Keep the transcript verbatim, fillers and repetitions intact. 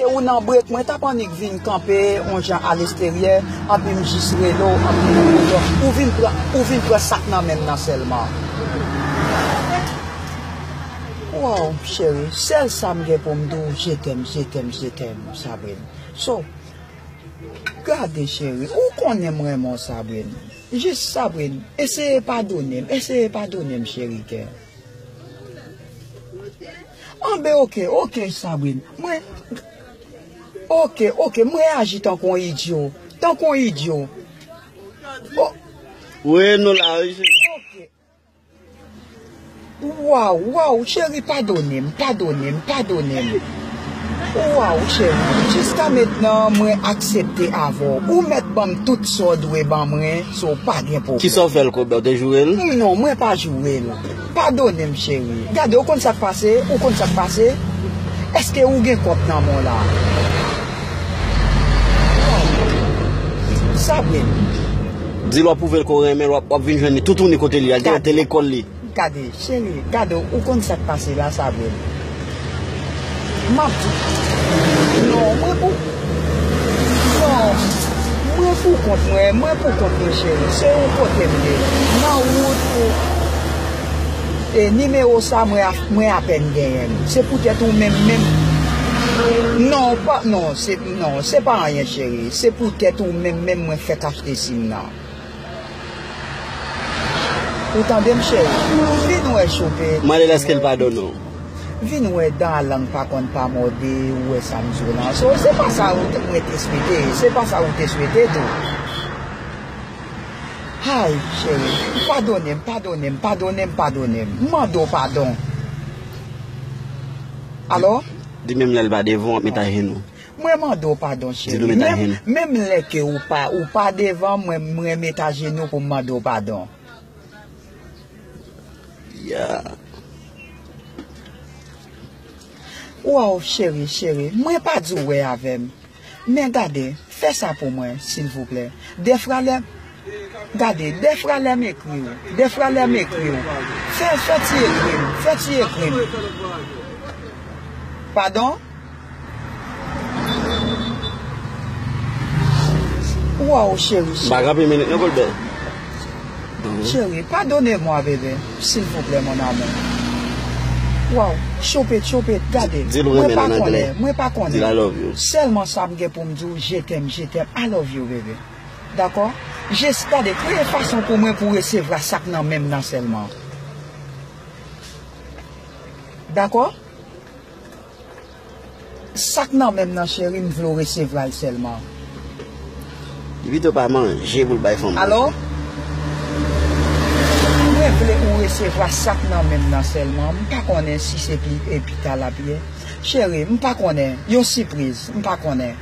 Ou nan brek, mwen t ap annik vin kanpe yon jan alesterye, anpi m jis rele w, anpi m di w, ou vin pran, ou vin pran sa k nan men m nan sèlman. Waw, cheri, sèl sa m gen pou m di w, je t'aime, je t'aime, je t'aime, Sabrine. So, gade, cheri, ou konnen m renmen w, Sabrine. Jis, Sabrine, eseye padone m, eseye padone m, cheri kè. Anben, oke, oke, Sabrine. Mwen, oke, oke, mwen aji tankou yon idyo. Tankou yon idyo. O- Wi, nou la, wi, cheri. Oke. Waw, waw, cheri, padone m, padone m, padone m. Waw, cheri, jiska mentnan, mwen aksepte avè w. Ou mèt ban m tout sa w dwe ban mwen, so pa gen pwoblèm. Kisa w fè l, Kobè? W te joure l? Non, mwen pa joure l. Padone m, cheri. Gade, ou konn sa k pase? Ou konn sa k pase? Èske ou gen kòb nan men w la? Sabrine. Di l w ap pwouve l ke w renmen l, w ap, w ap vin jwenn li toutouni kote li ye. Al te lekòl li. Gade, cheri, gade, ou konn sa k pase la, Sabrine. M ap di. Non, mwen pou. Non. Mwen pou kont mwen, mwen pou kont mwen, cheri. Se yon kote m ye. Nan wout pou. E nimewo sa, mwen, a- mwen apèn genyen l. Se poutèt ou menm, menm. Non, pa, non, se, non, se pa anyen, cheri. Se poutèt ou menm, menm, mwen fèk achte sim nan. Ou tande m, cheri? Vin wè Chope. Mande l èske l padone w. Vin wè dan a lang pa konn pa mòde, ou wè sa m di w lan. So, se pa sa ou te, mwen te swete, se pa sa ou te swete tou. Hay, cheri, padone m, padone m, padone m, padone m. M mande w padon. Alò? Di menm lè l pa devan w ap met ajenou. Mwen mande w padon, cheri. Menm, menm lè ke ou pa, ou pa devan mwen, mwen met ajenou pou m mande w padon. Yeah. Waw, cheri, cheri, mwen pa di w wè avè m. Men gade, fè sa pou mwen, silvouplè. Dèfwa lè, gade, dèfwa lè m ekri w, dèfwa lè m ekri w, fè, fè ti ekri m, fè ti ekri m. Padon? Waw, cheri, cheri. M pa kanpe minit non, Colbert. Cheri, padone mwa, bebe. Silvouplè, mon amour. Waw, Chope, Chope, gade. Di l ou renmen l an anglè. Mwen pa konnen, mwen pa konnen. Di l I love you. Sèlman sa m gen pou m di w, je t'aime, je t'aime, I love you, bebe. Dakò? Jis gade, kreye fason pou mwen pou resevwa sa k nan men m nan sèlman. Dakò? Sa k nan men m nan, cheri, m vle w resevwa l sèlman. Li pito pa manje pou l bay fanm nan. Alò? Mwen vle ou resevwa sa k nan men m nan sèlman. M pa konnen si se pi, e pita l ap ye. Cheri, m pa konnen. Yon sipriz. M pa konnen.